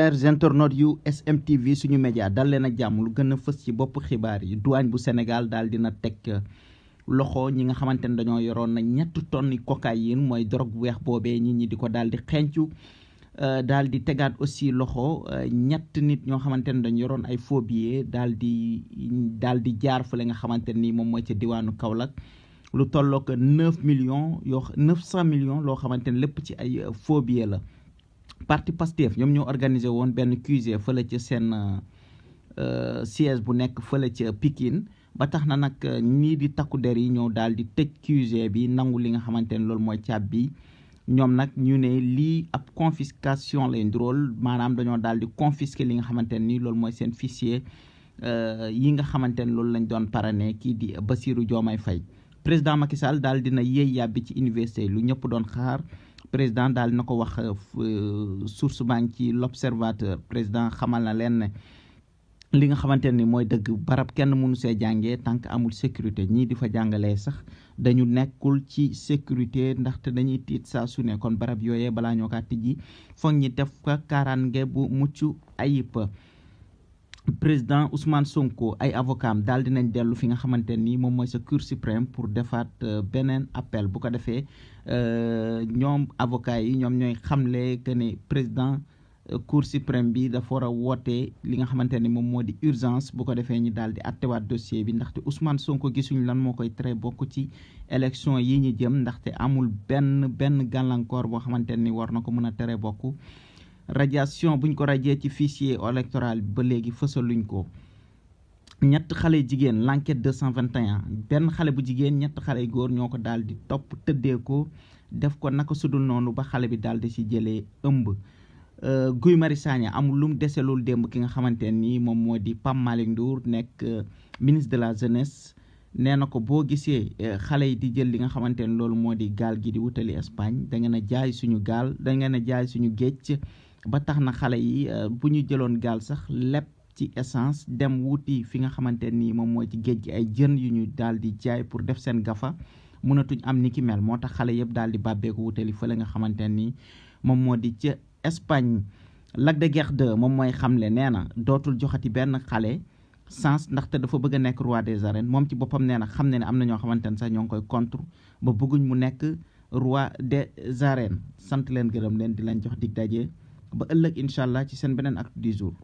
chers internautes yu SMTV suñu média dal leen ak jàmm lu gën a fës ci bopp xibaar yi douane bu Sénégal daal dina teg loxo ñi nga xamante ne dañoo yoroon na 3 tonnes cocaïne mooy drogue bu weex boobee nit ñi di ko daal di xencu daal di tegaat aussi loxo ñett nit ñoo xamante ne dañu yoroon ay faux billets daal di jaar fële nga xamante ni moom mooy ca diwaanu Kaolack lu tollook 900 millions loo xamante ne lépp ci ay faux billets la. parti Pastef ñoom ñoo organisé woon benn QG fële ca seen siège bu nekk fële ca Pikine ba tax na nag ñii di takku der yi ñëw daal di tëj QG bi nangu li nga xamante ne loolu mooy caabi bi ñoom nag ñu ne lii ab confiscation lay ndróol maanaam dañoo daal di confisquer li nga xamante ne nii loolu mooy seen fichier yi nga xamante ne loolu lañ doon parrainé kii di Bassirou Diomaye Faye président Macky Sall daal dina yéey yàbbi ci université lu ñëpp doon xaar. président daal na ko wax source baa ngi ci l'observateur président xamal na leen ne li nga xamante ni mooy dëgg barab kenn mënu see jàngee tant que amul sécurité ñii di fa jàngalee sax dañu nekkul ci sécurité ndaxte dañuy tiit saa su ne kon barab yooyee balaa ñoo kaa tijji foog ñi def ko kaaraange bu mucc ayib. président Ousmane Sonko ay avocat am daal dinañ dellu fi nga xamante ni moom mooy sa Cour suprême pour defaat beneen appel bu ko defee ñoom avocat yi ñoom ñooy xamle que ne président Cour suprême bi dafa war a woote li nga xamante ni moom moo di urgence bu ko defee ñu daal di attewaat dossier bi ndaxte Ousmane Sonko gisuñu lan moo koy tere bokk ci élection yi ñu jëm ndaxte amul benn gàllankoor boo xamante ni war na ko mën a tere bokk. radiation buñ ko radié ci fichier électoral bi ba léegi fësaluñ ko ñett xale jigéen l'enquête 221 benn xale bu jigéen ñett xale góor ñoo ko daal di topp tëddee ko def ko naka sudul noonu ba xale bi daal di ci jëlee ëmb. Guy Marius Sagna amul lu mu deselul démb ki nga xamante nii moom moo di Pape Malick Ndour nekk ministre de la jeunesse nee na ko boo gisee xale yi di jël li nga xamante ne loolu moo di gaal gi di wutali Espagne da ngeen a jaay suñu gaal da ngeen a jaay suñu géej. ba tax na xale yi bu ñu jëloon gaal sax lépp ci essence dem wuti fi nga xamante ni moom mooy ci géej gi ay jën yu ñu daal di jaay pour def seen gafa mënatuñ am ni ki mel moo tax xale yëpp daal di bàbbeeku wutali fële nga xamante ni moom moo di ca Espagne. Lac de Guiers 2 moom mooy xamle nee na dootul joxati benn xale sens ndaxte dafa bëgg a nekk roi des arènes moom ci boppam nee na xam ne am na ñoo xamante ne sax ñoo ngi koy contre ba bëgguñ mu nekk roi des arènes sant leen gërëm leen di leen jox dig daje. ba ëllëg incha allah ci seen beneen acte du jour.